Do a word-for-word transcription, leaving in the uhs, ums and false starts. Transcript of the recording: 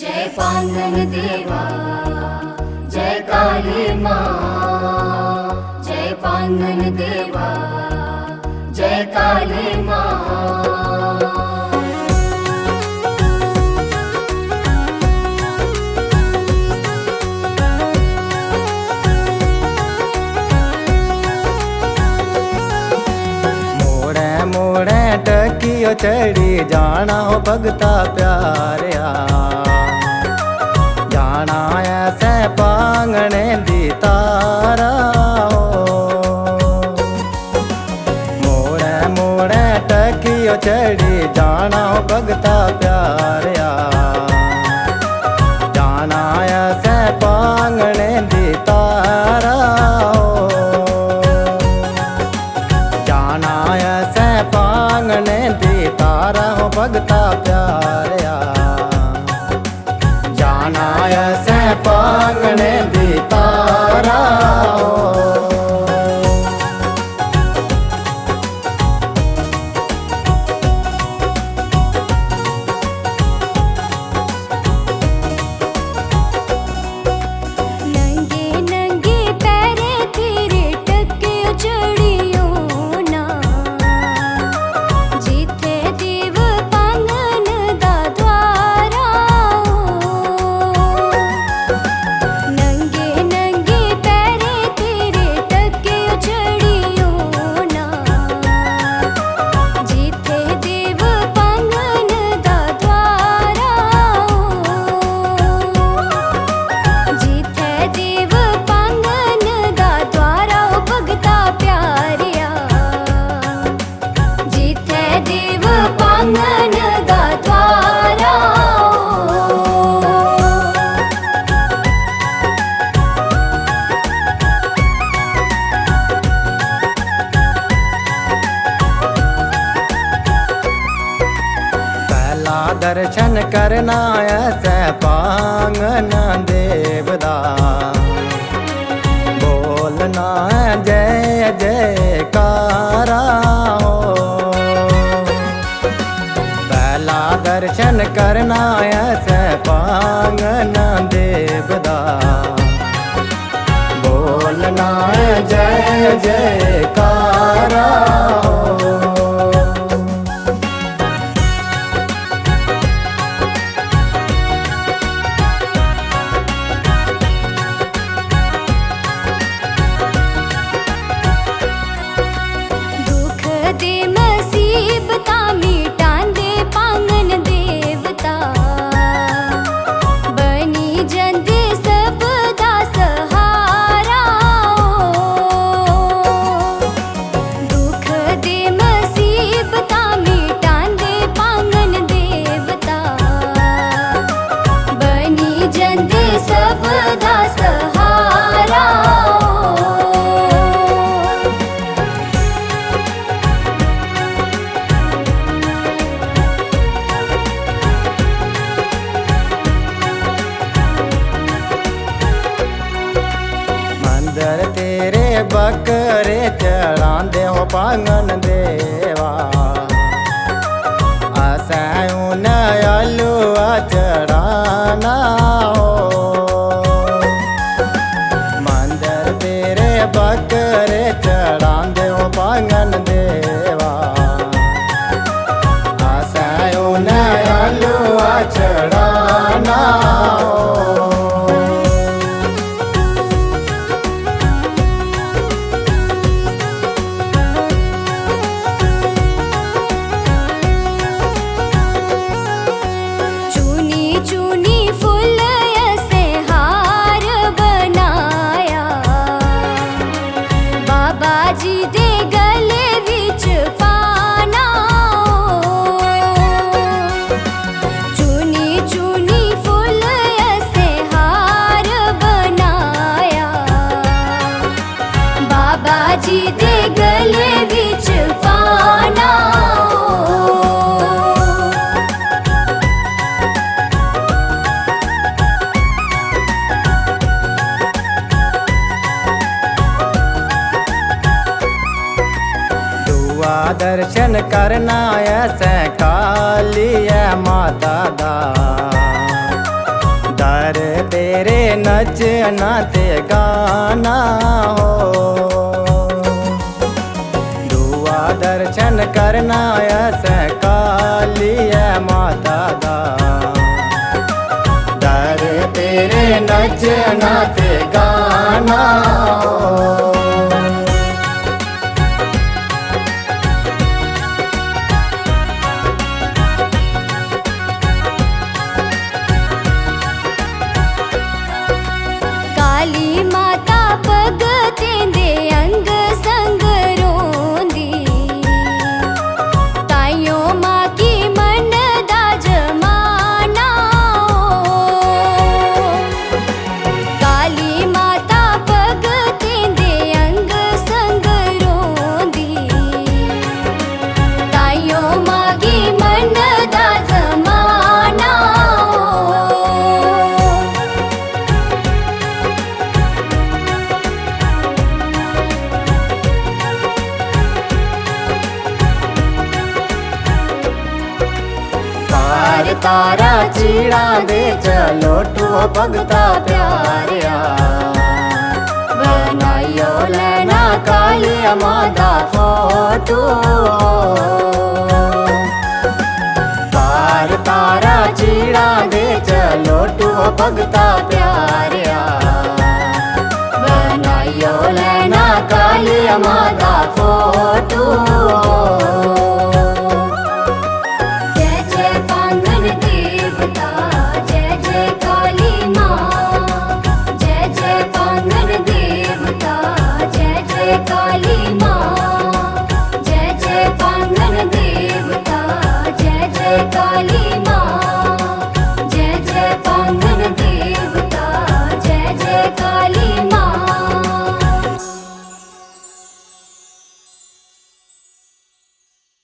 जय पांगन देवा, जय काली माँ। जय पांगन देवा, जय काली माँ। मोड़े मोड़े टकियो चढ़ी जाना हो भगता प्यारया। जाना ऐ सै पांगने दी तारा हो। मोड़े मोड़े टकियो चढ़ी जाना हो भगता प्यारया। जाना ऐ सै पांगने दी तारा हो। जाना ऐ सै पांगने दी तारा हो भगता प्यारया। जाना ऐ सै पांगने दी तारा हो। नंगे नंगे पैरे तेरे टक्के चढ़ियो ना, जिथे देव पांगन दा द्वारा हो। नंगे नंगे पैरे तेरे टक्के चढ़ियो ना, जिथे देव पांगन दा द्वारा हो। जिथे देव पांगन दा द्वारा हो भगता प्यारिया। जिथे देव पांगन दा द्वारा हो। पहला दर्शन करना ऐ सै पांगन देव दा। बोलना ऐ जय जयकारा हो। पहला दर्शन करना ऐ सै पांगन देव दा। बोलना ऐ जय जयकारा हो। दुख दे मसीबतां मिटांदे पांगन देवता, बनी जंदे सब दा सहारा ओ। दुख दे मसीबतां मिटांदे पांगन देवता, बनी जंदे सब दा सहारा ओ। मंदर तेरे बकरे चढ़ांदे हो पांगन देवा, असैं उन अलुआ चढ़ाना हो। मंदर तेरे बकरे चढ़ांदे हो पांगन देवा, असैं उन अलुआ चढ़ाना हो। चुनी चुनी फुल असें हार बनाया, बाबा जी दे गले विच पाना ओ। चुनी चुनी फुल असें हार बनाया, बाबा जी दे गले विच पाना ओ। दुआ दर्शन करना ऐ सै काली ऐ माता दा। नचना ते गाना हो। दूआ दर्शन करना ऐ असें काली ऐ माता दा। दर तेरे नचना ते गाना हो। काली माता भगतें दे अंग संग रोंदी, ताइयों मां की मन दा जमाना ओ। काली माता भगतें दे अंग संग रोंदी, ताइयों मां की मन दा जमाना ओ। तार तारा चीड़ा दे चलो टू भगता प्यारिया, बनाइयो लेना कालिया मां दा फोटो। तार तारा चीड़ा दे चलो टू भगता प्यारिया, बनाइयो लेना कालिया मां दा फोटो। जय जय पांगन देवता, जय जय काली मां। जय जय पांगन देवता, जय जय काली मां। जय जय पांगन देवता, जय जय काली